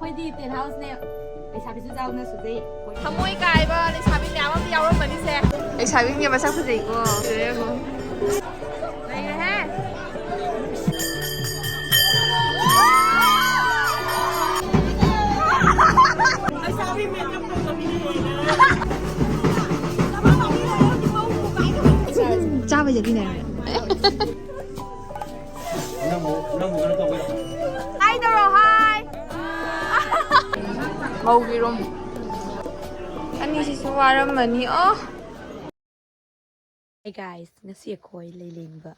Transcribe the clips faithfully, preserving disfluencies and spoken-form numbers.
ꯑꯩꯈꯣꯏꯗꯤ ꯇꯦꯟ ꯍꯥꯎꯁꯅꯦ꯫ ꯂꯩꯁꯥꯕꯤꯁꯨ ꯌꯥꯎꯅ ꯁꯨꯖꯩ꯫ ꯊꯃꯣꯏ ꯀꯥꯏꯕ ꯂꯩꯁꯥꯕꯤ ꯃꯌꯥꯝ ꯑꯃ ꯌꯥꯎꯔꯝꯕꯅꯤꯁꯦ꯫ ꯂꯩꯁꯥꯕꯤꯁꯤꯡꯁꯦ ꯃꯁꯛ ꯐꯖꯩꯀꯣ꯫ ꯐꯖꯩꯌꯦꯀꯣ꯫ ꯂꯩꯔꯦꯍꯦ꯫ ꯆꯥꯕ ꯆꯠꯃꯤꯟꯅꯔꯦ꯫ ꯅꯪꯕꯨ ꯅꯪꯕꯨ ꯀꯩꯅꯣ ꯇꯧꯕ ꯌꯥꯝ ꯍꯥꯏ ꯇꯧꯔꯣ, ꯍꯥꯏ꯫ ꯃꯧꯒꯤꯔꯣꯝ꯫ ꯑꯅꯤꯁꯤꯁꯨ ꯋꯥꯔꯝꯃꯅꯤ꯫ ꯑꯣ꯫ Hey guys, ꯉꯁꯤ ꯑꯩꯈꯣꯏ ꯂꯩꯂꯦꯡꯕ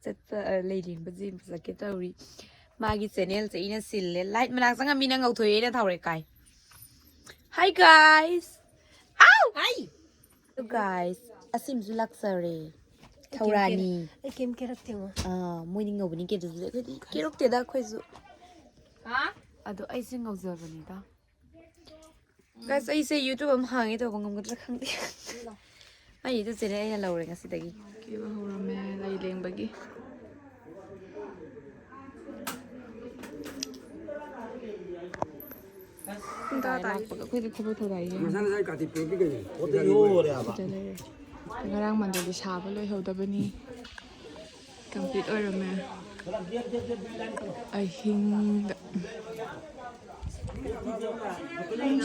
ꯆꯠꯄ, ꯑ, ꯂꯩꯂꯦꯡꯕ ꯆꯦꯟꯕ ꯆꯠꯀꯦ ꯇꯧꯔꯤ꯫ ꯃꯥꯒꯤ ꯆꯦꯅꯦꯜꯁꯦ ꯑꯩꯅ ꯁꯤꯜꯂꯦ꯫ ꯂꯥꯏꯠ ꯃꯅꯥꯛ ꯆꯪꯉꯝꯃꯤ ꯅꯪ ꯉꯧꯊꯣꯛꯑꯦꯅ ꯊꯥꯎꯔꯦ ꯀꯥꯏ꯫ Hi guys! ꯑꯥꯎ! Hi! ꯑꯗꯨ guys, ꯑꯁꯤꯝꯁꯨ ꯂꯥꯛꯆꯔꯦ꯫ ꯊꯧꯔꯥꯅꯤ꯫ ꯑꯩ ꯀꯩꯝ ꯀꯦꯔꯛꯇꯦꯉꯣ꯫ ꯑꯥ, ꯃꯣꯏꯗꯤ ꯉꯧꯕꯅꯤ ꯀꯦꯗ꯭ꯔꯁꯨ ꯑꯩꯈꯣꯏꯗꯤ ꯀꯦꯔꯛꯇꯦꯗ ꯑꯩꯈꯣꯏꯁꯨ꯫ ꯍꯥ? ꯑꯗꯣ ꯑꯩꯁꯦ ꯉꯧꯖꯕꯅꯤꯗ꯫ Guys, ꯑꯩꯁꯦ YouTube ꯑꯃ ꯍꯥꯡꯉꯦ ꯇꯧꯕ ꯉꯝꯒꯗ꯭ꯔꯥ ꯈꯪꯗꯦ꯫ ꯑꯩ YouTube channel ꯑꯩꯅ ꯂꯧꯔꯦ ꯉꯁꯤꯗꯒꯤ꯫ ꯀꯦꯕ ꯍꯧꯔꯝꯃꯦ ꯂꯩꯂꯦꯡꯕꯒꯤ꯫ ꯄꯨꯡ ꯇꯔꯥ ꯇꯥꯔꯦ꯫ ꯑꯩꯈꯣꯏꯗꯤ ꯊꯕꯛ ꯊꯧꯔꯥꯏꯒꯤ꯫ ꯃꯁꯥ ꯃꯁꯥꯒꯤ ꯀꯥꯇꯤ ꯄꯤꯔꯛꯇꯤ ꯀꯩꯅꯣ? ꯁꯤꯗ ꯂꯩꯔꯦ꯫ ꯉꯔꯥꯡ ꯃꯟꯗꯦꯗꯤ ꯁꯥꯕ ꯂꯣꯏꯍꯧꯗꯕꯅꯤ꯫ Complete ꯑꯣꯏꯔꯝꯃꯦ꯫ ꯑꯍꯤꯡꯗ꯫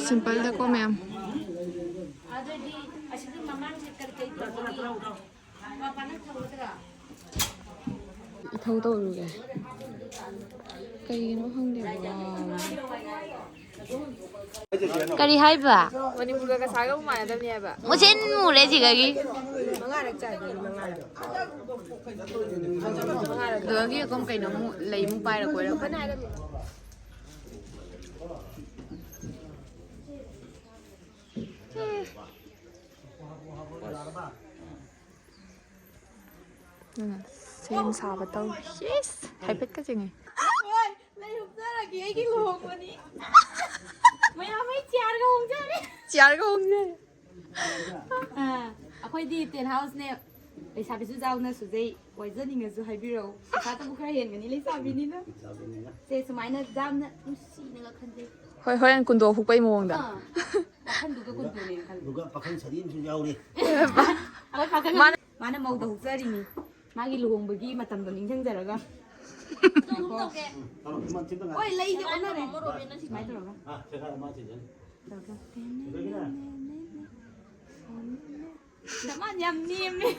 Simple ꯗꯀꯣ ꯃꯌꯥꯝ꯫ ꯏꯊꯧ ꯇꯧꯔꯨꯒꯦ꯫ ꯀꯩꯒꯤꯅꯣ ꯈꯪꯗꯦꯕ꯫ ꯀꯔꯤ ꯍꯥꯏꯕ? ꯃꯅꯤꯄꯨꯔꯒ ꯀꯁꯥꯔꯒ ꯑꯃꯨꯛ ꯃꯥꯟꯅꯗꯕꯅꯤ ꯍꯥꯏꯕ꯫ ꯃꯨꯁꯤꯟ ꯃꯨꯔꯦ ꯁꯤꯗꯒꯤ꯫ ꯃꯉꯥꯔꯛ ꯆꯥꯏꯕꯅꯤ, ꯃꯉꯥꯔꯛ꯫ ꯑꯗꯨꯗꯒꯤ ꯑꯗꯨꯝ ꯀꯩꯅꯣ ꯑꯃꯨꯛ ꯂꯩ ꯑꯃꯨꯛ ꯄꯥꯏꯔ ꯀꯣꯏꯔꯛꯄꯅꯤ꯫ ꯑꯗꯨꯅ ꯁꯦꯝ ꯁꯥꯕ ꯇꯧꯔꯤ꯫ ꯌꯦꯁ! ꯍꯥꯏꯐꯦꯠꯀ ꯆꯤꯡꯉꯤ꯫ ꯍꯣꯏ, ꯂꯩ ꯍꯨꯞꯆꯔꯒꯦ, ꯑꯩꯒꯤ ꯂꯨꯍꯣꯡꯕꯅꯤ꯫ ꯃꯌꯥꯝ ꯑꯩ ꯆꯤꯌꯥꯔꯒ ꯍꯣꯡꯖꯔꯦ꯫ ꯆꯤꯌꯥꯔꯒ ꯍꯣꯡꯖꯔꯦ꯫ ꯑꯥ, ꯑꯩꯈꯣꯏꯗꯤ ꯇꯦꯟ ꯍꯥꯎꯁꯅꯦ꯫ ꯂꯩꯁꯥꯕꯤꯁꯨ ꯌꯥꯎꯅ ꯁꯨꯖꯩ, ꯋꯥꯏꯖꯅꯤꯡꯉꯁꯨ ꯍꯥꯏꯕꯤꯔꯛꯑꯣ꯫ ꯄꯩꯁꯥ ꯇꯕꯨ ꯈꯔ ꯍꯦꯟꯒꯅꯤ ꯂꯩꯁꯥꯕꯤꯅꯤꯅ꯫ ꯂꯩꯁꯥꯕꯤꯅꯤꯅ꯫ ꯁꯦ, ꯁꯨꯃꯥꯏꯅ ꯌꯥꯝꯅ ꯅꯨꯡꯁꯤꯅꯒ ꯈꯟꯖꯩ꯫ ꯍꯣꯏ, ꯍꯣꯔꯦꯟ ꯀꯨꯟꯗꯣ ꯍꯨꯛꯄꯩ ꯃꯑꯣꯡꯗ꯫ ꯑꯥ, ꯋꯥꯈꯜꯗꯨꯒ ꯀꯨꯟꯗꯣꯅꯦꯅ ꯈꯜꯂꯦ꯫ ꯑꯗꯨꯒ ꯄꯥꯈꯪ ꯁꯥꯔꯤ ꯑꯃꯁꯨ ꯌꯥꯎꯔꯤ꯫ ꯍꯣꯏ, ꯄꯥꯈꯪ ꯃꯥꯅ ꯃꯥꯅ ꯃꯧꯗ ꯍꯨꯛꯆꯔꯤꯅꯤ꯫ ꯃꯥꯒꯤ ꯂꯨꯍꯣꯡꯕꯒꯤ ꯃꯇꯝꯗꯣ ꯅꯤꯡꯁꯤꯡꯖꯔꯒ꯫ ꯎꯝ, ꯇꯧꯔꯣ, ꯏꯃꯥ, ꯆꯤꯟꯗ ꯉꯥꯏ꯫ ꯍꯣꯏ, ꯂꯩꯗꯤ ꯑꯣꯟꯅꯔꯦ꯫ ꯁꯨꯃꯥꯏꯅ ꯇꯧꯔꯒ꯫ ꯑꯥ, ꯁꯦꯒꯥꯏꯔꯦ, ꯃꯥ ꯆꯤꯟꯖꯅꯤ꯫ ꯇꯧꯔꯒ꯫ ꯀꯩꯗꯧꯒꯤꯅꯣ? ꯅꯃꯥꯟ ꯌꯥꯝ ꯅꯦꯝꯃꯦ꯫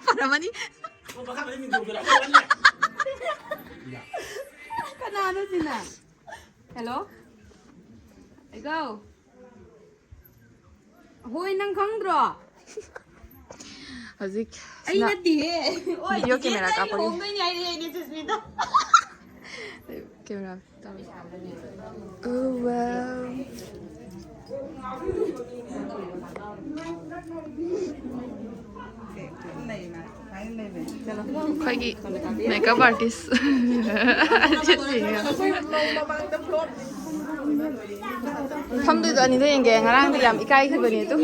ꯐꯔꯝꯃꯅꯤ꯫ ꯀꯅꯥꯅꯣ ꯁꯤꯅ? ꯍꯦꯜꯂꯣ? ꯑꯩꯒꯣ? ꯍꯣꯏ, ꯅꯪ ꯈꯪꯗ꯭ꯔꯣ? ꯍꯧꯖꯤꯛ ꯑꯩ ꯁꯤꯅ ꯅꯠꯇꯦꯍꯦ꯫ ꯍꯣꯏ, video ꯆꯤꯆꯦ camera ꯅꯪ ꯀꯥꯞꯄꯒꯤ꯫ ꯂꯨꯍꯣꯡꯗꯣꯏꯅꯦ ꯍꯥꯏꯔꯛꯑꯦ ꯑꯩꯗꯤ ꯁꯨꯁꯃꯤꯇꯥ꯫ Camera ꯇꯧꯔꯤ꯫ Oh, wow. ꯑꯩꯈꯣꯏꯒꯤ makeup artist꯫ ꯐꯝꯗꯣꯏꯗꯣ ꯑꯅꯤꯗꯣ ꯌꯦꯡꯒꯦ꯫ ꯉꯔꯥꯡꯗꯤ ꯌꯥꯝ ꯏꯀꯥꯏꯈꯤꯕꯅꯦ ꯑꯗꯨꯝ꯫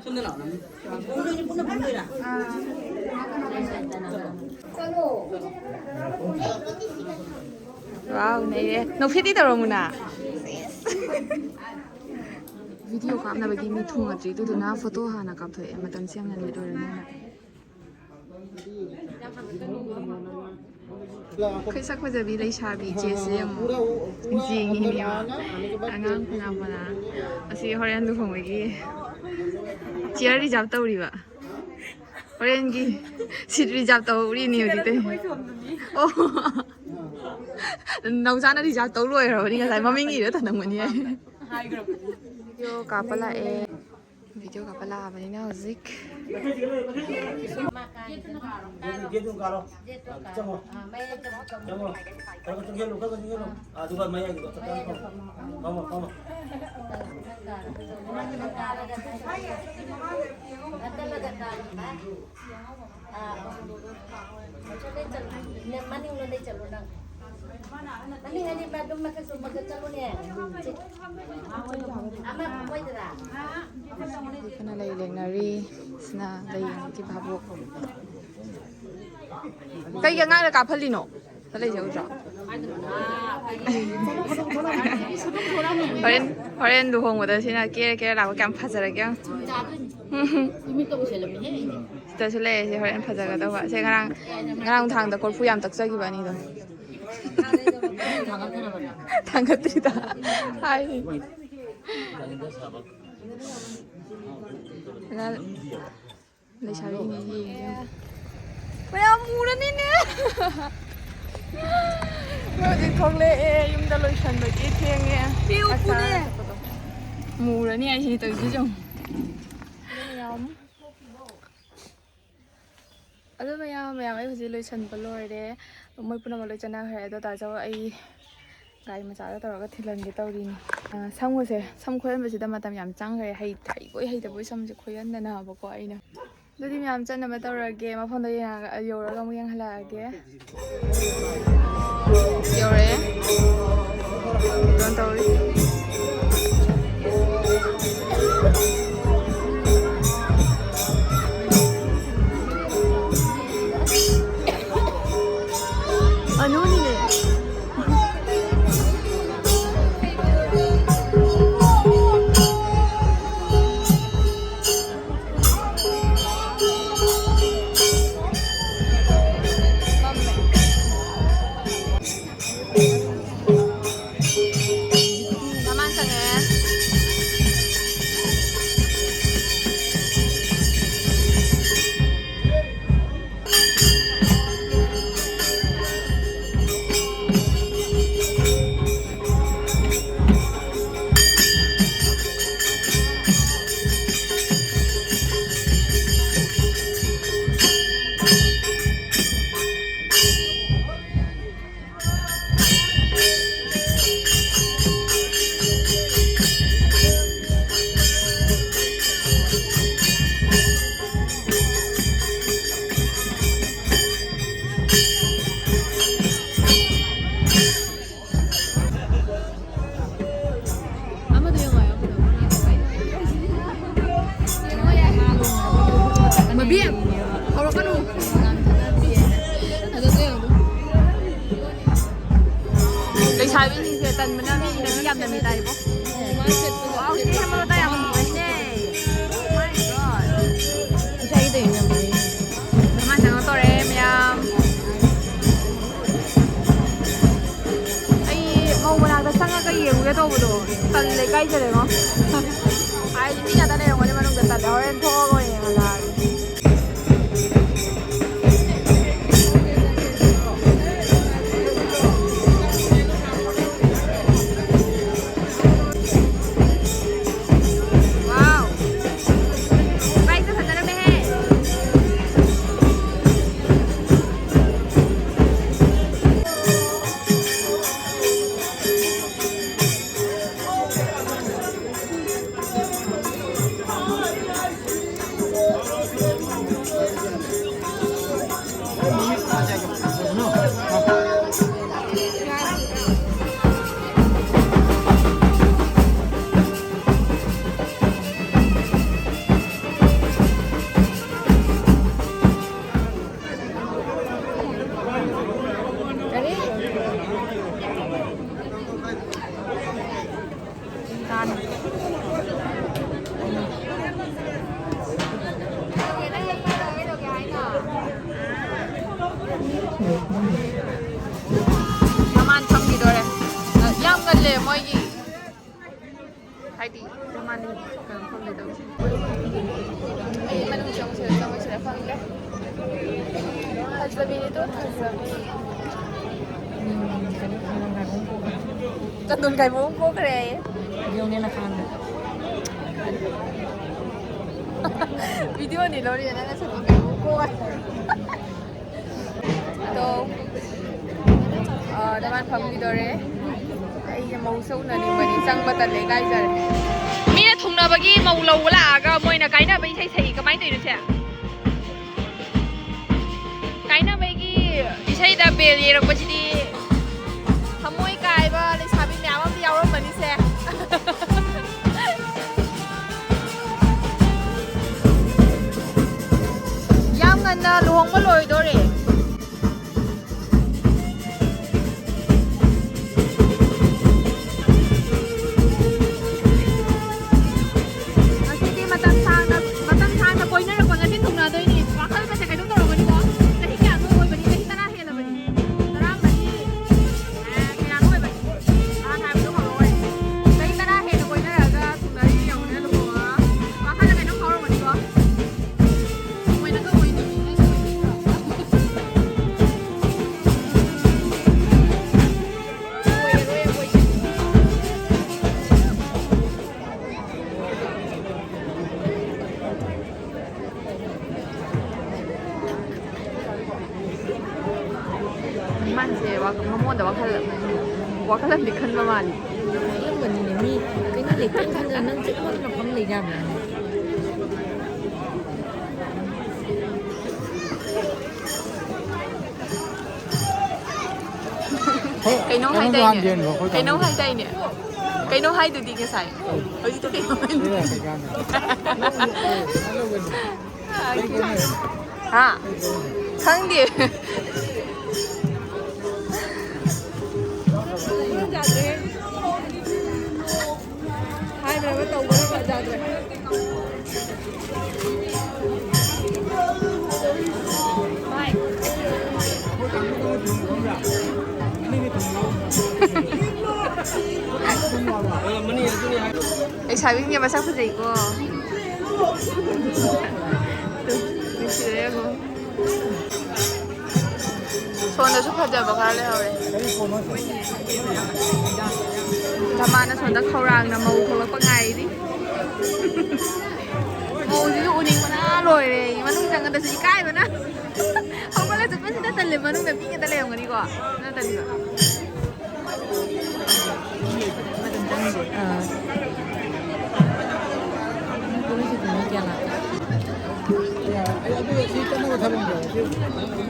ꯁꯣꯝꯗ ꯂꯥꯛꯑꯣ, ꯅꯪ꯫ ꯐꯝꯗꯣꯏꯅꯤ, ꯄꯨꯟꯅ ꯐꯝꯗꯣꯏꯔꯥ? Wow, ꯅꯩꯔꯦ꯫ ꯅꯣꯛꯐꯦꯠꯇꯤ ꯇꯧꯔꯝꯃꯨꯅ꯫ Video ꯀꯥꯞꯅꯕꯒꯤ ꯃꯤ ꯊꯨꯡꯉꯗ꯭ꯔꯤ, ꯑꯗꯨꯗꯨꯅ photo ꯍꯥꯟꯅ ꯀꯥꯞꯊꯣꯛꯑꯦ, ꯃꯇꯝꯁꯦ ꯌꯥꯝꯅ late ꯑꯣꯏꯔꯅꯤꯅ꯫ ꯑꯩꯈꯣꯏ ꯁꯛ ꯐꯖꯕꯤ ꯂꯩꯁꯥꯕꯤ ꯏꯆꯦꯁꯦ ꯑꯃꯨꯛ ꯌꯦꯡꯉꯤꯅꯦꯕ꯫ ꯑꯉꯥꯡ ꯐꯅ ꯐꯅ꯫ ꯑꯁꯤ ꯍꯣꯔꯦꯟ ꯂꯨꯍꯣꯡꯕꯒꯤ chair reserve ꯇꯧꯔꯤꯕ꯫ ꯍꯣꯔꯦꯟꯒꯤ seat reserve ꯇꯧꯔꯤꯅꯤ ꯍꯧꯖꯤꯛꯇꯩ꯫ ꯑꯣ꯫ ꯅꯧꯆꯥꯅ reserve ꯇꯧ ꯂꯣꯏꯈ꯭ꯔꯕꯅꯤ ꯉꯁꯥꯏ꯫ ꯃꯃꯤꯡ ꯏꯔ ꯊꯅꯝꯒꯅꯤ ꯍꯥꯏ꯫ Video ꯀꯥꯞꯄ ꯂꯥꯛꯑꯦ꯫ Video ꯀꯥꯞꯄ ꯂꯥꯛꯑꯕꯅꯤꯅ ꯍꯧꯖꯤꯛ꯫ ꯒꯦꯠꯇꯨ ꯀꯥꯔꯣ꯫ ꯆꯪꯉꯣ꯫ ꯆꯪꯉꯣ꯫ ꯈꯔ ꯈꯔ ꯆꯪꯁꯤꯜꯂꯨ, ꯈꯔ ꯈꯔ ꯆꯪꯁꯤꯜꯂꯨ꯫ ꯑꯗꯨꯒ ꯃꯌꯥꯏꯗꯨꯗ ꯈꯔ ꯆꯪꯉꯣ꯫ ꯐꯝꯃꯣ, ꯐꯝꯃꯣ꯫ ꯃꯅꯤꯡꯂꯣꯝꯗꯩ ꯆꯠꯂꯣ ꯅꯪ꯫ ꯃꯅꯤꯡ ꯑꯅꯤ ꯑꯗꯨꯝ ꯃꯊꯛ ꯆꯨꯝꯃꯒ ꯆꯠꯂꯨꯅꯦ꯫ ꯑꯃ ꯃꯣꯏꯗꯔꯥ? ꯀꯅꯥ ꯂꯩ ꯂꯦꯡꯅꯔꯤ? ꯁꯤꯅ ꯂꯩ ꯌꯦꯡꯕꯒꯤ ꯚꯥꯕꯣꯛ꯫ ꯀꯩꯒꯤ ꯑꯉꯥꯡꯗ ꯀꯥꯞꯍꯜꯂꯤꯅꯣ? ꯆꯠꯂꯤꯁꯦ ꯎꯗ꯭ꯔꯣ? ꯍꯣꯔꯦꯟ, ꯍꯣꯔꯦꯟ ꯂꯨꯍꯣꯡꯕꯗ ꯁꯤꯅ ꯀꯦꯔ ꯀꯦꯔ ꯂꯥꯛꯄ ꯀꯌꯥꯝ ꯐꯖꯔꯒꯦ ꯌꯦꯡꯉꯣ꯫ ꯁꯤꯗꯁꯨ ꯂꯩꯔꯦ ꯁꯤ, ꯍꯣꯔꯦꯟ ꯐꯖꯒꯗꯧꯕ꯫ ꯁꯦ ꯉꯔꯥꯡ, ꯉꯔꯥꯡ ꯅꯨꯡꯗꯥꯡꯗ ꯀꯣꯔꯐꯨ ꯌꯥꯝ ꯇꯛꯆꯈꯤꯕ ꯑꯅꯤꯗꯣ꯫ ꯊꯥꯡꯒꯠꯇ꯭ꯔꯤꯗ꯫ ꯍꯥꯏ꯫ ꯂꯩꯁꯥꯕꯤꯁꯤꯡꯁꯦ ꯌꯦꯡꯉꯦ꯫ ꯃꯌꯥꯝ ꯃꯨꯔꯅꯤꯅꯦ꯫ ꯃꯣꯏ ꯍꯧꯖꯤꯛ ꯊꯣꯛꯂꯛꯑꯦ, ꯌꯨꯝꯗ ꯂꯣꯏꯁꯟꯕꯒꯤ ꯊꯦꯡꯉꯦ꯫ ꯆꯥꯛ ꯆꯥꯔꯒ ꯆꯠꯄꯗꯣ꯫ ꯃꯨꯔꯅꯤ ꯍꯥꯏꯁꯤꯅꯤ ꯇꯧꯔꯤꯁꯦ ꯌꯦꯡꯉꯣ꯫ ꯃꯌꯥꯝ꯫ ꯑꯗꯨ ꯃꯌꯥꯝ, ꯃꯌꯥꯝ ꯑꯩ ꯍꯧꯖꯤꯛ ꯂꯣꯏꯁꯟꯕ ꯂꯣꯏꯔꯦ꯫ ꯃꯣꯏ ꯄꯨꯝꯅꯃꯛ ꯂꯣꯏ ꯆꯠꯅꯈ꯭ꯔꯦ꯫ ꯑꯗꯣ ꯇꯥꯖꯧ ꯑꯩ ꯒꯥꯔꯤ ꯃꯆꯥꯗ ꯇꯧꯔꯒ ꯊꯤꯜꯍꯟꯒꯦ ꯇꯧꯔꯤꯅꯤ꯫ ꯑ, ꯁꯝꯒꯁꯦ, ꯁꯝ ꯈꯣꯏꯍꯟꯕꯁꯤꯗ ꯃꯇꯝ ꯌꯥꯝ ꯆꯪꯈ꯭ꯔꯦ꯫ ꯍꯩ-, ꯍꯩꯕꯣꯏ ꯍꯩꯇꯕꯣꯏ ꯁꯝꯁꯦ ꯈꯣꯏꯍꯟꯗꯅꯕꯀꯣ ꯑꯩꯅ꯫ ꯑꯗꯨꯗꯤ ꯃꯌꯥꯝ ꯆꯠꯅꯕ ꯇꯧꯔꯒꯦ꯫ ꯃꯐꯝꯗ ꯌꯦꯡꯉꯒ, ꯌꯧꯔꯒ ꯑꯃꯨꯛ ꯌꯦꯡꯍꯜꯂꯛꯑꯒꯦ꯫ ꯌꯧꯔꯛꯑꯦ꯫ ꯀꯩꯅꯣ ꯇꯧꯔꯤ꯫ ꯑꯅꯨꯅꯤꯅꯦ꯫ ꯃꯃꯥꯟ ꯆꯪꯉꯛꯑꯦ꯫ ꯂꯩꯁꯥꯕꯤꯁꯤꯡꯁꯦ ꯇꯟꯕꯅ ꯃꯤꯒꯤꯅ ꯃꯤ ꯌꯥꯝꯅ ꯃꯤ ꯇꯥꯏꯕꯣ꯫ ꯋꯥꯎ, ꯁꯤ ꯍꯦꯃꯥꯂꯇꯥ ꯌꯥꯝ ꯅꯨꯡꯉꯥꯏꯅꯦ꯫ Oh my God꯫ ꯏꯁꯥꯒꯤ ꯇꯧꯔꯤꯅꯦ ꯌꯥꯝ ꯐꯖꯩ꯫ ꯀꯃꯥꯏꯅ ꯇꯧꯔꯦ ꯃꯌꯥꯝ? ꯑꯩ ꯃꯧ ꯃꯅꯥꯛꯇ ꯆꯪꯉꯒ ꯌꯦꯡꯉꯨꯒꯦ ꯇꯧꯕꯗꯣ ꯇꯜꯂꯦ, ꯏꯀꯥꯏꯖꯔꯦꯉꯣ꯫ ꯍꯥꯏꯗꯤ ꯃꯤ ꯉꯥꯛꯇ ꯂꯩꯔꯝꯒꯅꯤ ꯃꯅꯨꯡꯗ, ꯇꯜꯂꯦ꯫ ꯍꯣꯔꯦꯟ ꯊꯣꯛꯑꯒ ꯑꯣꯏꯅ ꯌꯦꯡꯉꯒꯦ꯫ Wow! ꯚꯥꯏꯁꯨ ꯐꯖꯔꯝꯃꯦꯍꯦ꯫ ꯃꯃꯥꯟ ꯐꯝꯈꯤꯗꯣꯔꯦ꯫ ꯌꯥꯝ ꯉꯜꯂꯦ ꯃꯣꯏꯒꯤ꯫ ꯍꯥꯏꯗꯤ ꯃꯃꯥꯟ ꯀꯩꯅꯣ ꯐꯝꯈꯤꯗꯣꯔꯦ꯫ ꯑꯩ ꯃꯅꯨꯡ ꯆꯪꯁꯤꯔ ꯆꯪꯉꯣꯏꯁꯤꯔ ꯈꯪꯗ꯭ꯔꯦ꯫ ꯐꯖꯕꯤꯅꯤꯗꯣ, ꯐꯖꯕꯤ꯫ ꯆꯟꯗꯣꯟ ꯈꯥꯏꯕꯣꯝ ꯄꯣꯛꯈ꯭ꯔꯦ꯫ ꯌꯦꯡꯉꯨꯅꯦ ꯅꯈꯥꯡꯗ꯫ ꯚꯤꯗꯤꯑꯣꯅꯤ ꯂꯧꯔꯤꯁꯦ ꯅꯪꯅ ꯆꯟꯗꯣꯟ ꯈꯥꯏꯕꯣꯝ ꯄꯣꯛꯈ꯭ꯔꯦ꯫ ꯑꯗꯣ, ꯑ, ꯅꯃꯥꯟ ꯐꯝꯈꯤꯗꯣꯔꯦ꯫ ꯑꯩꯁꯦ ꯃꯧꯁꯦ ꯎꯅꯅꯤꯡꯕꯅꯤ, ꯆꯪꯕ ꯇꯜꯂꯦ, ꯏꯀꯥꯏꯖꯔꯦ꯫ ꯃꯤꯅ ꯊꯨꯡꯅꯕꯒꯤ ꯃꯧ ꯂꯧꯕ ꯂꯥꯛꯑꯒ ꯃꯣꯏꯅ ꯀꯥꯏꯅꯕ ꯏꯁꯩ ꯁꯛꯏ, ꯀꯃꯥꯏꯅ ꯇꯧꯔꯤꯅꯣ ꯁꯦ? ꯀꯥꯏꯅꯕꯒꯤ ꯏꯁꯩꯗ ꯕꯦꯜ ꯌꯩꯔꯛꯄꯁꯤꯗꯤ ꯊꯃꯣꯏ ꯀꯥꯏꯕ ꯂꯩꯁꯥꯕꯤ ꯃꯌꯥꯝ ꯑꯃ ꯌꯥꯎꯔꯝꯃꯅꯤꯁꯦ꯫ ꯌꯥꯝ ꯉꯟꯅ ꯂꯨꯍꯣꯡꯕ ꯂꯣꯏꯗꯣꯔꯦ꯫ ꯃꯉꯣꯟꯗ ꯋꯥꯈꯜ, ꯋꯥꯈꯜ ꯑꯃꯗꯤ ꯈꯟꯕ ꯃꯥꯜꯂꯤ꯫ ꯈꯜꯂꯝꯒꯅꯤꯅꯦ, ꯃꯤ ꯀꯩꯅꯣ ꯂꯩꯇꯦ ꯈꯟꯗꯅ ꯅꯪ ꯆꯨꯞꯅ ꯐꯝ ꯂꯩ ꯌꯥꯕ꯭ꯔꯥ? ꯀꯩꯅꯣꯝ ꯀꯩꯅꯣꯝ ꯍꯥꯏꯗꯥꯏꯅꯦ? ꯍꯥꯟ ꯌꯦꯡꯉꯣ, ꯑꯩꯈꯣꯏ ꯀꯩꯅꯣꯝ ꯀꯥꯡꯕꯨꯗꯣ꯫ ꯍꯥꯏꯗꯥꯏꯅꯦ? ꯀꯩꯅꯣꯝ ꯍꯥꯏꯗꯨꯗꯤ ꯉꯁꯥꯏ꯫ ꯍꯧꯖꯤꯛꯇ ꯀꯩꯅꯣꯝ ꯍꯥꯏꯗꯨꯗꯤ꯫ ꯍꯥ? ꯈꯪꯗꯦ꯫ ꯍꯥꯏꯕ꯭ꯔꯕ ꯇꯧꯕ꯭ꯔꯕ ꯌꯥꯗ꯭ꯔꯦ꯫ ꯂꯩꯁꯥꯕꯤꯁꯤꯡꯁꯦ ꯃꯁꯛ ꯐꯖꯩꯀꯣ꯫ ꯇꯨ, ꯅꯨꯡꯁꯤꯔꯦ ꯌꯦꯡꯉꯣ꯫ ꯁꯣꯝꯗꯁꯨ ꯐꯖꯕ ꯈꯔ ꯂꯩꯍꯧꯔꯦ꯫ ꯙꯃꯥꯅ ꯁꯣꯝꯗ ꯈꯧꯔꯥꯡꯅ ꯃꯧ ꯊꯣꯛꯂꯛꯄ ꯉꯥꯏꯔꯤ꯫ ꯃꯧꯁꯤꯁꯨ ꯎꯅꯤꯡꯕꯅ ꯂꯣꯏꯔꯦ꯫ ꯃꯅꯨꯡ ꯆꯪꯒꯗꯁꯨ ꯏꯀꯥꯏꯕꯅ꯫ ꯍꯧꯒꯠꯂ ꯆꯠꯄꯁꯤꯗ ꯇꯜꯂꯦ꯫ ꯃꯅꯨꯡꯗ ꯃꯤ ꯉꯥꯛꯇ ꯂꯩꯔꯝꯒꯅꯤꯀꯣ꯫ ꯑꯗꯨꯅ ꯇꯜꯂꯤꯕ꯫ ꯑꯥ꯫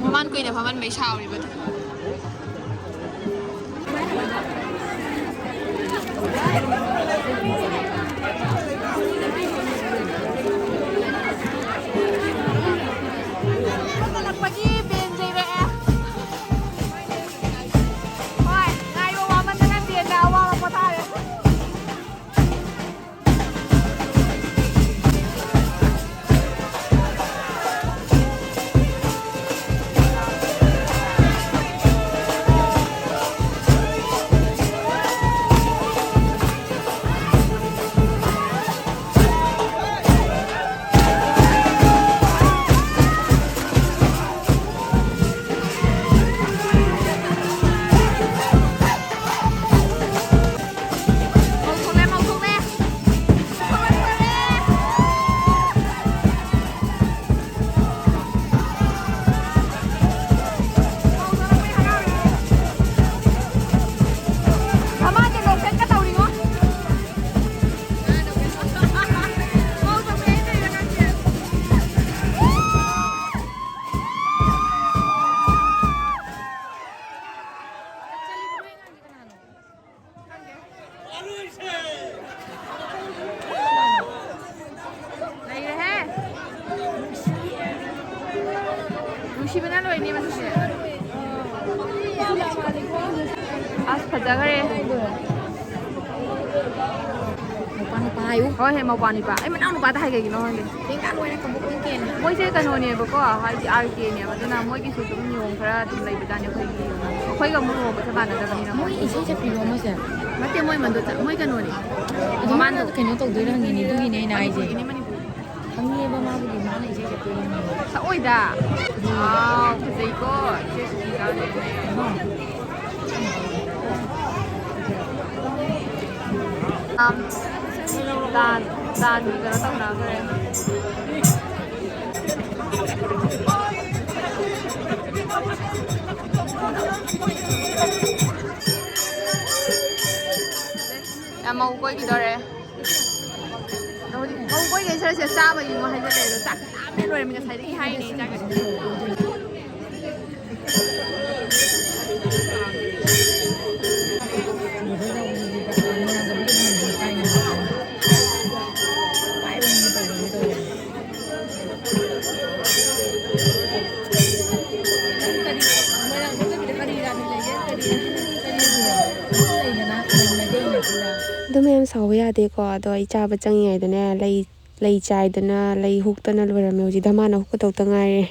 ꯃꯃꯥꯟ ꯀꯨꯏꯅ ꯐꯝꯍꯟꯕꯩ ꯁꯥꯎꯔꯤꯕ꯫ ꯍꯣꯏ, ꯉꯥꯏꯕ ꯋꯥꯃꯟꯗꯅ ꯕꯦꯟꯗ ꯑꯋꯥꯕ ꯄꯣꯊꯥꯔꯦ꯫ ꯂꯩꯔꯦꯍꯦ꯫ ꯅꯨꯡꯁꯤꯕꯅ ꯂꯣꯏꯅꯦ ꯃꯁꯤꯁꯦ꯫ ꯑꯁ, ꯐꯖꯈ꯭ꯔꯦ꯫ ꯃꯧꯄꯥ ꯅꯨꯄꯥ ꯍꯥꯏꯌꯨ꯫ ꯍꯣꯏ, ꯍꯦ, ꯃꯧꯄꯥ ꯅꯨꯄꯥ꯫ ꯑꯩ ꯃꯅꯥꯎ ꯅꯨꯄꯥꯗ ꯍꯥꯏ ꯀꯩꯒꯤꯅꯣ ꯈꯪꯗꯦ꯫ ꯂꯦꯡꯒꯥ ꯂꯣꯏꯔꯦ ꯀꯕꯣꯛ ꯂꯣꯏ ꯀꯦꯜꯂꯦ꯫ ꯃꯣꯏꯁꯦ ꯀꯩꯅꯣꯅꯦꯕꯀꯣ, ꯍꯥꯏꯗꯤ ꯑꯥꯔ ꯀꯦꯅꯦꯕ꯫ ꯑꯗꯨꯅ ꯃꯣꯏꯒꯤꯁꯨ ꯑꯗꯨꯝ ꯅꯤꯌꯣꯝ ꯈꯔ ꯑꯗꯨꯝ ꯂꯩꯕꯖꯥꯠꯅꯤ ꯑꯩꯈꯣꯏꯒꯤ꯫ ꯑꯩꯈꯣꯏꯒ ꯑꯃꯨꯛ ꯂꯨꯍꯣꯡꯕꯁꯦ ꯃꯥꯟꯅꯗꯕꯅꯤꯅ꯫ ꯃꯣꯏ ꯏꯁꯩ ꯁꯛꯄꯤꯔꯣ ꯑꯃꯁꯦ? ꯅꯠꯇꯦ, ꯃꯣꯏ ꯃꯟꯗꯣ ꯆ-, ꯃꯣꯏ ꯀꯩꯅꯣꯅꯦ꯫ ꯑꯗꯨ ꯃꯥꯅ ꯃꯃꯥꯟꯗꯣ꯫ ꯀꯩꯅꯣ ꯇꯧꯗꯣꯏꯔ ꯍꯪꯉꯤꯅꯦ, ꯑꯗꯨꯒꯤꯅꯦ ꯑꯩꯅ ꯍꯥꯏꯁꯦ꯫ ꯃꯅꯤꯄꯨꯔꯒꯤꯅꯦ, ꯃꯅꯤꯄꯨꯔꯒꯤ꯫ ꯈꯪꯉꯦꯕ ꯃꯥꯕꯨꯗꯤ, ꯃꯥꯅ ꯏꯁꯩ ꯁꯛꯇꯣꯏꯅꯦ꯫ ꯁꯛꯑꯣꯏꯗ꯫ ꯋꯥꯎ, ꯐꯖꯩꯀꯣ, ꯏꯆꯦ ꯁꯨꯅꯤꯇꯥ꯫ ꯑꯝ, ꯗꯥꯟ, ꯗꯥꯟꯒꯤ ꯀꯩꯅꯣ ꯇꯧꯅꯈ꯭ꯔꯦ꯫ ꯌꯥꯝ ꯃꯧ ꯀꯣꯏꯈꯤꯗꯧꯔꯦ꯫ ꯑꯗꯣ ꯍꯧꯖꯤꯛ ꯃꯧ ꯀꯣꯏꯈꯩ ꯁꯔꯨꯛꯁꯦ ꯆꯥꯕꯒꯤ ꯉꯣ ꯍꯥꯏꯖꯜꯂꯛꯑꯦ꯫ ꯑꯗꯣ ꯆꯥꯛ ꯂꯥꯝꯃꯦ ꯂꯣꯏꯔꯦ ꯉꯁꯥꯏꯗꯒꯤ ꯍꯥꯏꯔꯤꯅꯦ ꯆꯥꯛ꯫ ꯑꯗꯨ ꯃꯌꯥꯝ ꯁꯥꯎꯕ ꯌꯥꯗꯦꯀꯣ꯫ ꯑꯗꯣ ꯑꯩ ꯆꯥꯕ ꯆꯪꯉꯤꯉꯩꯗꯅꯦ, ꯂꯩ, ꯂꯩ ꯆꯥꯏꯗꯅ, ꯂꯩ ꯍꯨꯛꯇꯅ ꯂꯣꯏꯔꯝꯃꯦ꯫ ꯍꯧꯖꯤꯛ ꯙꯃꯥꯅ ꯍꯨꯛꯀꯗꯧꯇ ꯉꯥꯏꯔꯦ꯫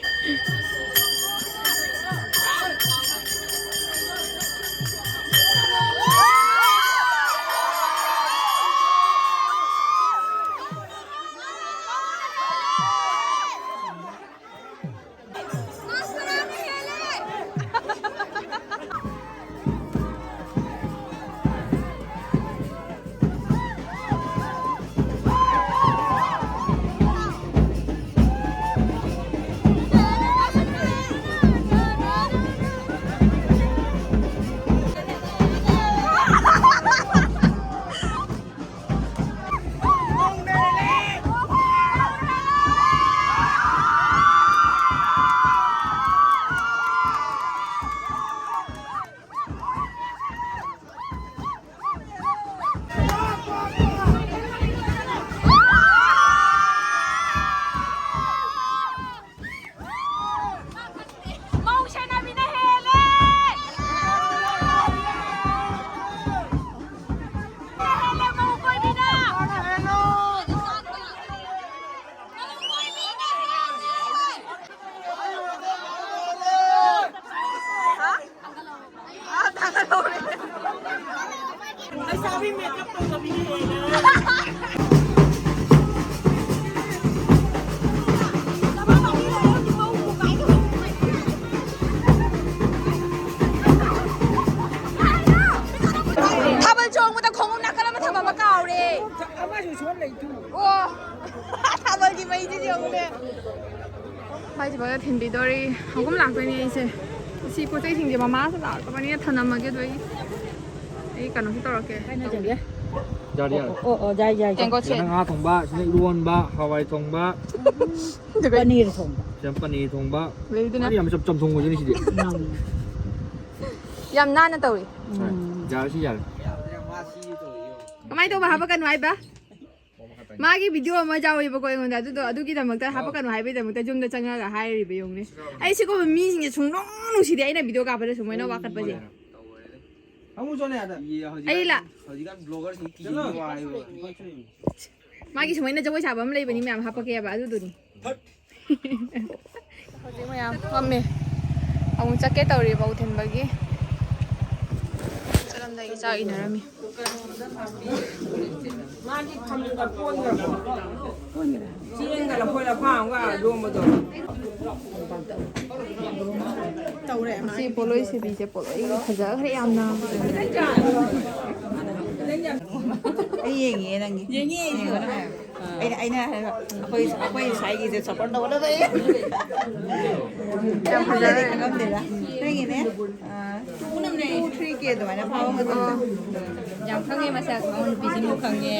ꯂꯩꯁꯥꯕꯤ ꯃꯦꯀꯞ ꯇꯧꯗꯕꯤ꯫ ꯊꯥꯕꯜ ꯆꯣꯡꯕꯗ ꯈꯣꯡꯎꯞ ꯅꯥꯀꯟ ꯑꯃ ꯊꯝꯃꯝꯕ ꯀꯥꯎꯔꯦ꯫ ꯑꯃꯁꯨ ꯁꯣꯟ ꯂꯩꯇꯨ꯫ ꯑꯣ꯫ ꯊꯥꯕꯜꯒꯤ ꯃꯩꯁꯤꯗꯤ ꯌꯦꯡꯉꯨꯅꯦ꯫ ꯃꯥꯏꯁꯦ ꯐꯖꯅ ꯊꯤꯟꯕꯤꯗꯣꯔꯤ꯫ ꯍꯧꯒꯨꯝ ꯂꯥꯛꯇꯣꯏꯅꯦ ꯑꯩꯁꯦ꯫ ꯁꯤ ꯄꯣꯠ ꯆꯩꯁꯤꯡꯁꯦ ꯃꯃꯥꯁꯨ ꯂꯥꯛꯇꯕꯅꯤꯅ ꯊꯅꯝꯃꯒꯦ꯫ ꯑꯗꯨ ꯑꯩ, ꯑꯩ ꯀꯩꯅꯣꯁꯨ ꯇꯧꯔꯛꯀꯦ꯫ ꯌꯥꯔꯦ, ꯌꯥꯔꯦ꯫ ꯑꯣ, ꯑꯣ, ꯑꯣ, ꯌꯥꯏ, ꯌꯥꯏ, ꯌꯥꯏ꯫ ꯇꯦꯡꯀꯣꯠꯁꯦ꯫ ꯁꯤꯗ ꯉꯥ ꯊꯣꯡꯕ, ꯁꯤꯗ ꯏꯔꯣꯟꯕ, ꯍꯋꯥꯏ ꯊꯣꯡꯕ, ꯑꯗꯨꯒ ꯄꯅꯤꯔ ꯊꯣꯡꯕ꯫ ꯁꯤꯗ ꯄꯅꯤꯔ ꯊꯣꯡꯕ꯫ ꯂꯩꯗꯅ꯫ ꯃꯥꯗꯤ ꯌꯥꯝ ꯆꯝ-, ꯆꯝꯊꯣꯡ ꯑꯣꯏꯗꯣꯏꯅꯤ ꯁꯤꯗꯤ꯫ ꯎꯝ꯫ ꯌꯥꯝ ꯅꯥꯟꯅ ꯇꯧꯏ꯫ ꯎꯝ꯫ ꯌꯥꯔꯦ, ꯁꯤ ꯌꯥꯔꯦ꯫ ꯀꯃꯥꯏꯅ ꯇꯧꯕ ꯍꯥꯞꯄꯛꯀꯅꯨ ꯍꯥꯏꯕ? ꯃꯥꯒꯤ ꯚꯤꯗꯤꯑꯣ ꯑꯃ ꯌꯥꯎꯋꯦꯕꯀꯣ ꯑꯩꯉꯣꯟꯗ, ꯑꯗꯨꯗꯣ ꯑꯗꯨꯒꯤꯗꯃꯛꯇ ꯍꯥꯞꯄꯛꯀꯅꯨ ꯍꯥꯏꯕꯒꯤꯗꯃꯛꯇ ꯌꯨꯝꯗ ꯆꯪꯉꯒ ꯍꯥꯏꯔꯤꯕ ꯌꯦꯡꯉꯨꯅꯦ꯫ ꯑꯩ ꯁꯤꯒꯨꯝꯕ ꯃꯤꯁꯤꯡꯁꯦ ꯁꯨꯡꯅꯨꯡ ꯅꯨꯡꯁꯤꯗꯦ, ꯑꯩꯅ ꯚꯤꯗꯤꯑꯣ ꯀꯥꯞꯄꯗ ꯁꯨꯃꯥꯏꯅ ꯋꯥꯀꯠꯄꯁꯦ꯫ ꯑꯃꯨꯛ ꯆꯣꯠꯂꯦ ꯑꯗ꯫ ꯑꯩ ꯂꯥ- ꯍꯧꯖꯤꯛꯀꯥꯟ ꯕ꯭ꯂꯣꯒꯔꯁꯤꯡ ꯀꯤꯕ ꯋꯥ ꯍꯥꯏꯕ꯫ ꯃꯥꯒꯤ ꯁꯨꯃꯥꯏꯅ ꯖꯒꯣꯏ ꯁꯥꯕ ꯑꯃ ꯂꯩꯕꯅꯤ, ꯃꯌꯥꯝ ꯍꯥꯄꯛꯀꯦꯕ ꯑꯗꯨꯗꯨꯅꯤ꯫ ꯍꯧꯖꯤꯛ ꯃꯌꯥꯝ ꯐꯝꯃꯦ꯫ ꯑꯃꯨꯛ ꯆꯠꯀꯦ ꯇꯧꯔꯤ ꯕꯥꯎ ꯊꯤꯟꯕꯒꯤ꯫ ꯆꯠꯂꯝꯗꯥꯏꯒꯤ ꯆꯥꯛ ꯏꯟꯅꯔꯝꯃꯤ꯫ ꯃꯥꯗꯤ ꯐꯃꯨꯡꯗ ꯀꯣꯟꯈ꯭ꯔꯕꯣ? ꯆꯦꯡꯒ ꯂꯐꯣꯏ ꯂꯐꯥꯡꯒ ꯌꯣꯝꯕꯗꯣ꯫ ꯇꯧꯔꯦ꯫ ꯁꯤ ꯄꯣꯠꯂꯣꯏ ꯁꯦꯕꯤꯁꯦ ꯄꯣꯠꯂꯣꯏ ꯐꯖꯈ꯭ꯔꯦ ꯌꯥꯝꯅ꯫ ꯑꯩ ꯌꯦꯡꯉꯤꯌꯦ ꯅꯪꯒꯤ꯫ ꯌꯦꯡꯉꯤ ꯑꯩꯁꯨ꯫ ꯑꯩꯅ, ꯑꯩꯅ ꯍꯥꯏꯕ, ꯑꯩꯈꯣꯏ, ꯑꯩꯈꯣꯏ ꯁ꯭ꯋꯥꯏꯒꯤꯁꯦ ꯁꯞꯄꯣꯔꯠ ꯇꯧꯒꯗꯕ ꯑꯩ꯫ ꯌꯥꯝ ꯐꯖꯔꯦ꯫ ꯈꯪꯉꯝꯗꯦꯗ꯫ ꯅꯪꯒꯤꯅꯦ, ꯑꯥ, two, three K ꯑꯗꯨꯃꯥꯏꯅ ꯐꯥꯕ ꯃꯇꯝꯗ꯫ ꯌꯥꯝ ꯈꯪꯉꯦ ꯃꯁꯛ, ꯃꯑꯣꯡ ꯅꯨꯄꯤꯁꯤꯡꯗꯣ ꯈꯪꯉꯦ꯫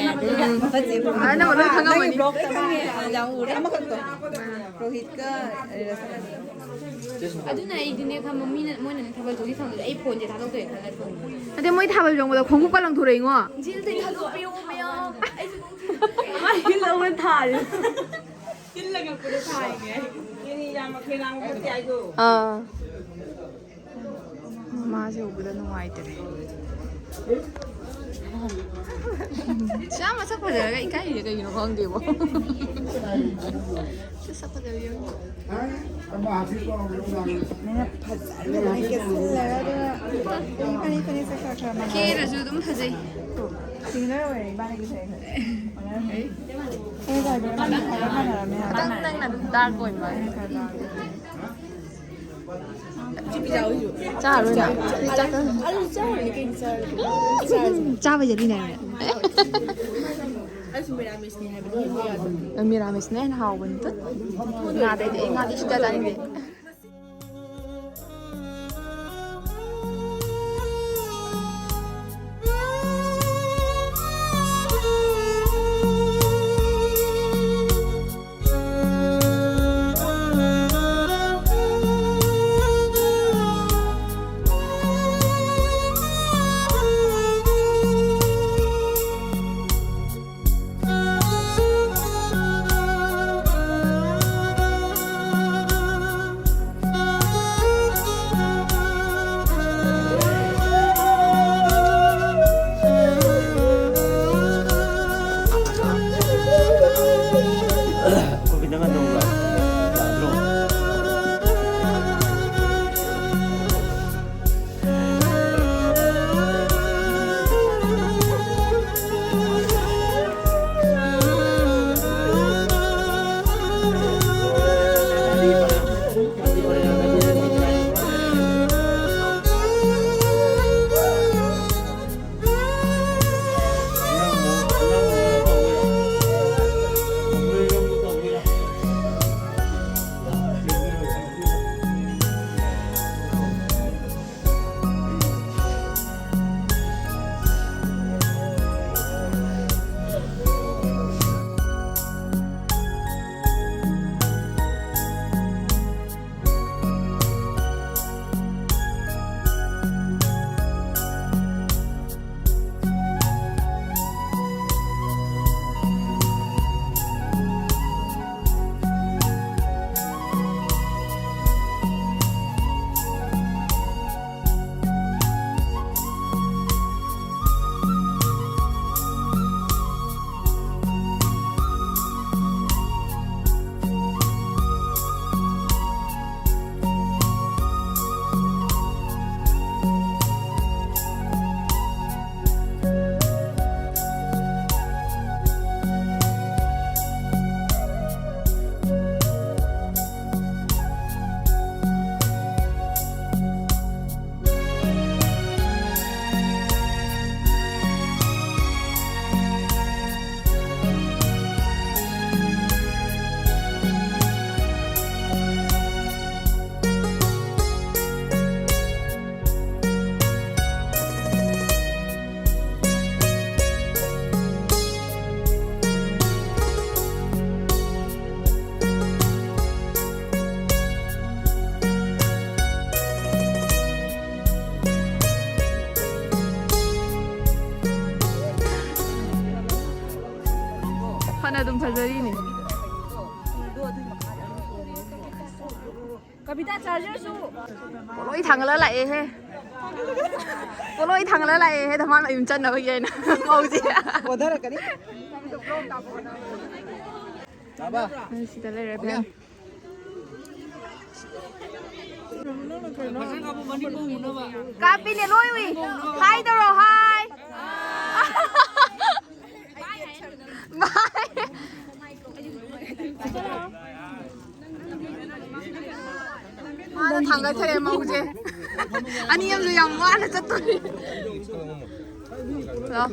ꯐꯠꯇꯦ꯫ ꯑꯥ, ꯅꯪ ꯑꯗꯨꯝ ꯈꯪꯉꯝꯃꯅꯤ꯫ ꯅꯪꯒꯤ blog ꯇ ꯈꯪꯉꯦ꯫ ꯌꯥꯝ ꯎꯔꯦ꯫ ꯑꯃꯈꯛꯇꯣ꯫ ꯔꯣꯍꯤꯠꯀ ꯔꯦꯁꯅ꯫ ꯑꯗꯨꯅ ꯑꯩꯗꯤꯅꯦ ꯈꯪꯕ, ꯃꯤꯅ, ꯃꯣꯏꯅꯅꯦ ꯊꯥꯕꯜ ꯆꯣꯡꯁꯤ ꯊꯥꯡꯗꯣꯛꯑꯦ, ꯑꯩ ꯐꯣꯟꯁꯦ ꯊꯥꯗꯣꯛꯇꯣꯏꯅꯦ ꯈꯜꯂ ꯊꯝꯕ꯫ ꯑꯗꯩ ꯃꯣꯏ ꯊꯥꯕꯜ ꯆꯣꯡꯕꯗ ꯈꯣꯡꯎꯞꯀ ꯂꯪꯊꯣꯔꯛꯏꯉꯣ꯫ ꯖꯤꯜꯗꯩ ꯊꯥꯗꯣꯛꯄꯤꯌꯣ ꯃꯌꯥꯝ꯫ ꯑꯩꯁꯨ ꯑꯗꯨꯝ ꯊꯥꯗꯣꯛꯑꯦ꯫ ꯃꯥ ꯖꯤꯜ ꯑꯃ ꯊꯥꯔꯦ꯫ ꯖꯤꯜ ꯂꯪꯉꯛꯄꯗ ꯊꯥꯔꯤꯅꯦ ꯑꯩ꯫ ꯖꯤꯜ ꯌꯥꯝ ꯃꯈꯩ ꯂꯥꯡꯕ ꯐꯠꯇꯦ ꯍꯥꯏꯗꯣ꯫ ꯑꯥ꯫ ꯃꯥꯁꯦ ꯎꯕꯗ ꯅꯨꯡꯉꯥꯏꯇꯔꯦ꯫ ꯁꯤ ꯌꯥꯝ ꯃꯁꯛ ꯐꯖꯔꯒ ꯏꯀꯥꯏꯔꯤꯁꯦ ꯀꯩꯒꯤꯅꯣ ꯈꯪꯗꯦꯕꯣ꯫ ꯁꯤ ꯁꯛ ꯐꯖꯕ ꯌꯦꯡꯉꯣ꯫ ꯃꯤꯅ ꯐꯖꯅ ꯀꯦꯁꯤꯜꯂꯒ ꯑꯗꯨꯒ ꯐꯅꯤ ꯐꯅꯤ ꯁꯛ ꯈꯔ ꯈꯔ ꯃꯥꯟꯅꯔꯦ꯫ ꯀꯦꯔꯁꯨ ꯑꯗꯨꯝ ꯐꯖꯩ꯫ ꯁꯤꯡꯅꯔ ꯑꯣꯏꯔꯦ ꯏꯕꯥꯅꯤꯒꯤ ꯁꯛꯁꯦ꯫ ꯑꯩ ꯇꯧꯔꯗꯤ ꯏꯕꯥꯅꯤ ꯈꯔ ꯃꯥꯟꯅꯔꯝꯃꯦ ꯍꯥꯏꯕ꯫ ꯈꯤꯇꯪ ꯅꯪꯅ ꯗꯥꯔꯛ ꯑꯣꯏꯕ꯫ ꯆꯥꯔꯣꯏ ꯅꯪ꯫ ꯑꯩ ꯆꯥꯛ ꯆꯥ-, ꯑꯗꯨ ꯆꯥꯔꯣꯏ ꯀꯩꯅꯣ ꯆꯥꯔꯣꯏ꯫ ꯆꯥꯕꯩꯗꯤ ꯂꯤꯅꯔꯦ꯫ ꯑꯩꯁꯨ ꯃꯤꯔꯥꯃꯤꯁꯅꯤ ꯍꯥꯏꯕꯗꯤ ꯌꯦꯡꯕ ꯌꯥꯗꯕ꯫ ꯃꯤꯔꯥꯃꯤꯁꯅ ꯍꯦꯟꯅ ꯍꯥꯎꯕꯅꯤ꯫ ꯇꯨꯠ꯫ ꯉꯥꯗꯩꯗꯤ ꯑꯩ ꯉꯥꯗꯤ ꯁꯨꯡꯆꯥ ꯆꯥꯅꯤꯡꯗꯦ꯫ ꯐꯖꯔꯤꯅꯦ꯫ ꯀꯕꯤꯇꯥ, ꯆꯥꯔꯖꯔꯁꯨ꯫ ꯄꯣꯠꯂꯣꯏ ꯊꯥꯡꯒꯠꯂ ꯂꯥꯛꯑꯦꯍꯦ꯫ ꯄꯣꯠꯂꯣꯏ ꯊꯥꯡꯒꯠꯂ ꯂꯥꯛꯑꯦꯍꯦ, ꯙꯃꯥꯟ ꯃꯌꯨꯝ ꯆꯠꯅꯕꯒꯤ ꯑꯩꯅ꯫ ꯃꯧꯁꯦ꯫ ꯑꯣꯗꯔꯛꯀꯅꯤ꯫ ꯁꯤꯗ ꯂꯩꯔꯦ ꯐꯦꯟ꯫ ꯀꯥꯞꯄꯤꯅꯦ ꯂꯣꯏ ꯎꯏ꯫ ꯍꯥꯏ ꯇꯧꯔꯣ, ꯍꯥꯏ꯫ ꯕꯥꯏ꯫ ꯃꯥꯅ ꯊꯥꯡꯒꯠꯈ꯭ꯔꯦ ꯃꯧꯁꯦ꯫ ꯑꯅꯤ ꯑꯃꯁꯨ ꯌꯥꯝ ꯋꯥꯅ ꯆꯠꯇꯣꯔꯤ꯫ ꯂꯥꯎ꯫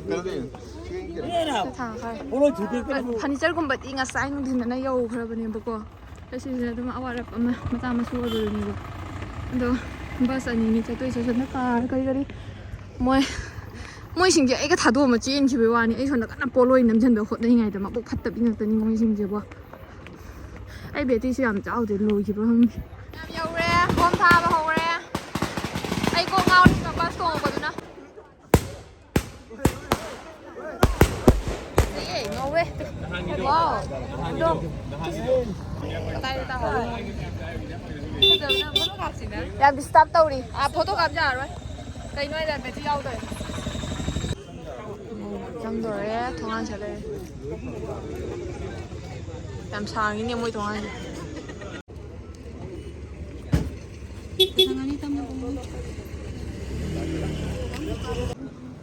ꯊꯥꯡꯒꯠꯈ꯭ꯔꯦ꯫ ꯐꯔꯅꯤꯆꯔꯒꯨꯝꯕꯗꯤ ꯉꯁꯥꯏ ꯅꯨꯡꯊꯤꯟꯗꯅ ꯌꯧꯈ꯭ꯔꯕꯅꯦꯕꯀꯣ꯫ ꯑꯁꯤꯁꯤꯅ ꯑꯗꯨꯝ ꯑꯋꯥꯠ ꯑꯄ ꯑꯃ ꯃꯆꯥ ꯃꯁꯨ ꯑꯣꯏꯕꯗꯨꯅꯦꯕ꯫ ꯑꯗꯣ ꯕꯁ ꯑꯅꯤꯅꯤ ꯆꯠꯇꯣꯏꯁꯦ꯫ ꯁꯣꯝꯗ ꯀꯥꯔ ꯀꯔꯤ ꯀꯔꯤ ꯃꯣꯏ, ꯃꯣꯏꯁꯤꯡꯁꯦ ꯑꯩꯒ ꯊꯥꯗꯣꯛꯑꯃ ꯆꯦꯟꯈꯤꯕꯩ ꯋꯥꯅꯤ꯫ ꯑꯩ ꯁꯣꯝꯗ ꯀꯟꯅ ꯄꯣꯠꯂꯣꯏ ꯅꯝꯁꯤꯟꯕ ꯍꯣꯠꯅꯔꯤꯉꯩꯗ ꯃꯕꯨꯛ ꯐꯠꯇꯕꯤ ꯉꯥꯛꯇꯅꯤ ꯃꯣꯏꯁꯤꯡꯁꯦꯀꯣ꯫ ꯑꯩ ꯕꯦꯇ꯭ꯔꯤꯁꯨ ꯌꯥꯝ ꯆꯥꯎꯗꯦ, ꯂꯣꯏꯈꯤꯕ꯭ꯔꯥ ꯈꯪꯗꯦ꯫ ꯌꯥꯝ ꯌꯧꯔꯦ, ꯕꯣꯝ ꯊꯥꯕ ꯍꯧꯔꯦ꯫ ꯑꯩ ꯀꯣꯛ ꯉꯥꯎꯔꯦ ꯕꯁ ꯇꯣꯡꯉꯛꯄꯗꯨꯅ꯫ ꯐꯖꯩꯌꯦ, ꯉꯧꯋꯦ꯫ ꯋꯥꯎ꯫ ꯀꯗꯥꯏꯗ ꯇꯥꯍꯧꯔꯤꯅꯣ? ꯐꯖꯕꯅ ꯐꯣꯇꯣ ꯀꯥꯞꯁꯤꯅ꯫ ꯌꯥꯝ ꯗꯤꯁꯇꯥꯔꯕ ꯇꯧꯔꯤ꯫ ꯑꯥ, ꯐꯣꯇꯣ ꯀꯥꯞ ꯌꯥꯔꯣꯏ꯫ ꯀꯩꯅꯣ ꯍꯥꯏꯗ ꯕꯦꯇ꯭ꯔꯤ ꯌꯥꯎꯗ꯭ꯔꯦ꯫ ꯆꯪꯗꯣꯔꯦ, ꯊꯣꯡꯒꯥꯟ ꯁꯠꯂꯦ꯫ ꯌꯥꯝ ꯁꯥꯡꯉꯤꯅꯦ ꯃꯣꯏ ꯊꯣꯡꯒꯥꯟꯁꯦ꯫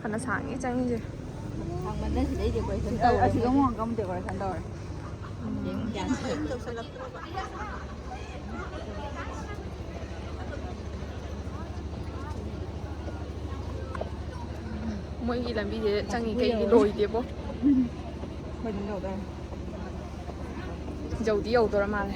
ꯐꯅ ꯁꯥꯡꯉꯤ ꯆꯪꯉꯤꯁꯦ꯫ ꯁꯥꯡꯃꯟꯗꯅ ꯁꯤꯗꯩ decoration ꯇꯧꯔꯦ꯫ ꯑꯁꯤꯒ ꯑꯃꯨꯛ ꯑꯃꯨꯛ decoration ꯇꯧꯔꯦ꯫ ꯃꯣꯏꯒꯤ ꯂꯝꯕꯤꯁꯦ ꯆꯪꯉꯤꯈꯩꯗꯤ ꯂꯣꯏꯗꯦꯕꯣ꯫ ꯑꯩꯈꯣꯏ ꯑꯗꯨꯝ ꯇꯧꯗꯣꯏꯅꯦ꯫ ꯌꯧꯗꯤ ꯌꯧꯗꯣꯔ ꯃꯥꯜꯂꯦ꯫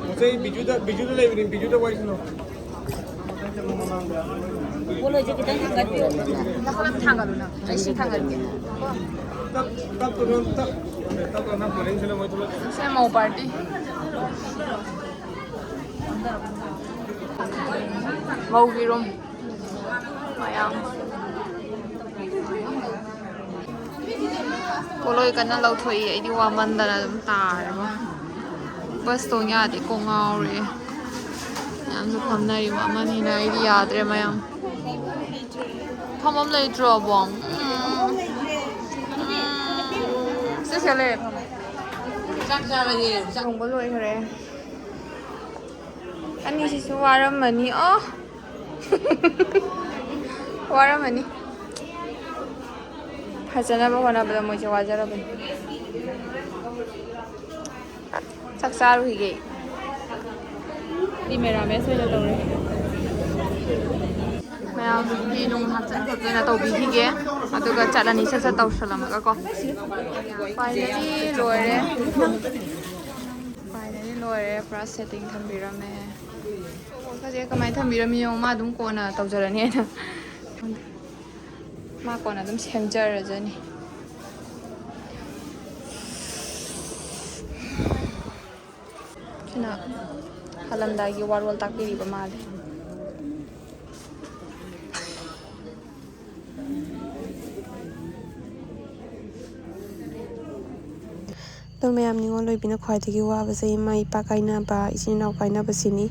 ꯉꯁꯥꯏ ꯕꯤꯖꯨꯗ, ꯕꯤꯖꯨꯗ ꯂꯩꯕꯅꯤ, ꯕꯤꯖꯨꯗ ꯋꯥꯔꯤ ꯁꯥꯟꯅꯧ꯫ ꯄꯣꯠꯂꯣꯏꯁꯦ ꯈꯤꯇꯪ ꯊꯥꯡꯒꯠꯄꯤꯌꯣ꯫ ꯅꯈꯨꯠ ꯑꯝ ꯊꯥꯡꯒꯠꯂꯨ ꯅꯪ꯫ ꯑꯩ ꯁꯤ ꯊꯥꯡꯒꯠꯀꯦ꯫ ꯁꯦ ꯃꯧ ꯄꯥꯔꯇꯤ꯫ ꯃꯧꯒꯤ ꯔꯨꯝ꯫ ꯃꯌꯥꯝ꯫ ꯄꯣꯠꯂꯣꯏ ꯀꯟꯅ ꯂꯧꯊꯣꯛꯏ꯫ ꯑꯩꯗꯤ ꯋꯥꯃꯟꯗꯅ ꯑꯗꯨꯝ ꯇꯥꯔꯦꯕꯣ꯫ ꯕꯁ ꯇꯣꯡ ꯌꯥꯗꯦ꯫ ꯀꯣꯛ ꯉꯥꯎꯔꯦ꯫ ꯃꯌꯥꯝꯁꯨ ꯐꯝꯅꯔꯤ꯫ ꯋꯥꯃꯟꯅꯤꯅ ꯑꯩꯗꯤ ꯌꯥꯗ꯭ꯔꯦ ꯃꯌꯥꯝ꯫ ꯐꯝꯐꯝ ꯂꯩꯇ꯭ꯔꯣ, ꯑꯕꯣꯡ? ꯎꯝ꯫ ꯎꯝ꯫ ꯁꯦ, ꯁꯦ ꯂꯩꯔꯦ ꯐꯝꯐꯝ꯫ ꯆꯥꯛ ꯆꯥꯔꯒꯦ꯫ ꯆꯥꯛ ꯊꯣꯡꯕ ꯂꯣꯏꯈ꯭ꯔꯦ꯫ ꯑꯅꯤꯁꯤꯁꯨ ꯋꯥꯔꯝꯃꯅꯤ꯫ ꯑꯣ! ꯋꯥꯔꯝꯃꯅꯤ꯫ ꯐꯖꯅꯕ ꯍꯣꯠꯅꯕꯗ ꯃꯣꯏꯁꯦ ꯋꯥꯖꯔꯕꯅꯤ꯫ ꯆꯥꯛ ꯆꯥꯔꯨꯈꯤꯒꯦ꯫ ꯁꯤ ꯃꯦꯔꯥꯃꯦꯁ ꯑꯣꯏꯅ ꯇꯧꯔꯦ꯫ ꯃꯌꯥꯝ ꯐꯤ ꯅꯨꯡ ꯍꯥꯞꯆꯤꯟ ꯈꯣꯠꯆꯤꯟꯅ ꯇꯧꯕꯤꯈꯤꯒꯦ꯫ ꯑꯗꯨꯒ ꯆꯠꯂꯅꯤ ꯁꯠ ꯁꯠ ꯇꯧꯁꯜꯂꯝꯃꯒ ꯀꯣ꯫ Finally ꯂꯣꯏꯔꯦ꯫ Finally ꯂꯣꯏꯔꯦ꯫ ꯄꯨꯔꯥ setting ꯊꯝꯕꯤꯔꯝꯃꯦ꯫ ꯄꯣꯠꯀꯁꯦ ꯀꯃꯥꯏꯅ ꯊꯝꯕꯤꯔꯝꯃꯤ ꯌꯦꯡꯉꯣ꯫ ꯃꯥ ꯑꯗꯨꯝ ꯀꯣꯟꯅ ꯇꯧꯖꯔꯅꯤ ꯍꯥꯏꯅ꯫ ꯃꯥ ꯀꯣꯟꯅ ꯑꯗꯨꯝ ꯁꯦꯝꯖꯔꯖꯅꯤ꯫ ꯁꯤꯅ ꯍꯜꯂꯝꯗꯥꯏꯒꯤ ꯋꯥꯔꯣꯜ ꯇꯥꯛꯄꯤꯔꯤꯕ ꯃꯥꯜꯂꯦ꯫ ꯑꯗꯣ ꯃꯌꯥꯝ, ꯅꯤꯉꯣꯜ ꯑꯣꯏꯕꯤꯅ ꯈ꯭ꯋꯥꯏꯗꯒꯤ ꯋꯥꯕꯁꯦ ꯏꯃꯥ ꯏꯄꯥ ꯀꯥꯏꯅꯕ, ꯏꯆꯤꯟ ꯏꯅꯥꯎ ꯀꯥꯏꯅꯕꯁꯤꯅꯤ꯫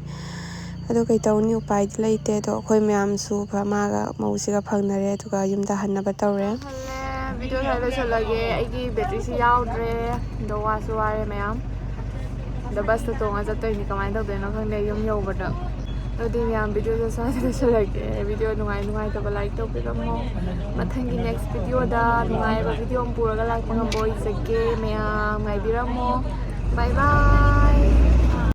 ꯑꯗꯣ ꯀꯩꯇꯧꯅꯤ, ꯎꯄꯥꯏꯗꯤ ꯂꯩꯇꯦ꯫ ꯑꯗꯣ ꯑꯩꯈꯣꯏ ꯃꯌꯥꯝꯁꯨ ꯐ-, ꯃꯥꯒ ꯃꯧꯁꯤꯒ ꯐꯪꯅꯔꯦ, ꯑꯗꯨꯒ ꯌꯨꯝꯗ ꯍꯟꯅꯕ ꯇꯧꯔꯦ꯫ ꯍꯜꯂꯦ, video ꯁ꯭ꯋꯥꯏ ꯂꯣꯏꯁꯤꯜꯂꯒꯦ꯫ ꯑꯩꯒꯤ batteryꯁꯤ ꯌꯥꯎꯗ꯭ꯔꯦ꯫ ꯑꯗꯣ ꯋꯥꯁꯨ ꯋꯥꯔꯦ ꯃꯌꯥꯝ꯫ ꯑꯗꯣ busꯇ ꯇꯣꯡꯉ ꯆꯠꯇꯣꯏꯅꯤ, ꯀꯃꯥꯏꯅ ꯇꯧꯗꯣꯏꯅꯣ ꯈꯪꯗꯦ ꯌꯨꯝ ꯌꯧꯕꯗ꯫ ꯑꯗꯨꯗꯤ ꯃꯌꯥꯝ, videoꯁꯦ ꯁ꯭ꯋꯥꯏꯗ ꯂꯣꯏꯁꯤꯜꯂꯒꯦ꯫ Video ꯅꯨꯡꯉꯥꯏ ꯅꯨꯡꯉꯥꯏꯇꯕ like ꯇꯧꯕꯤꯔꯝꯃꯣ꯫ ꯃꯊꯪꯒꯤ next videoꯗ ꯅꯨꯡꯉꯥꯏꯕ video ꯑꯃ ꯄꯨꯔꯒ ꯂꯥꯛꯄ ꯉꯝꯕ ꯑꯣꯏꯖꯒꯦ꯫ ꯃꯌꯥꯝ ꯉꯥꯏꯕꯤꯔꯝꯃꯣ꯫ Bye bye꯫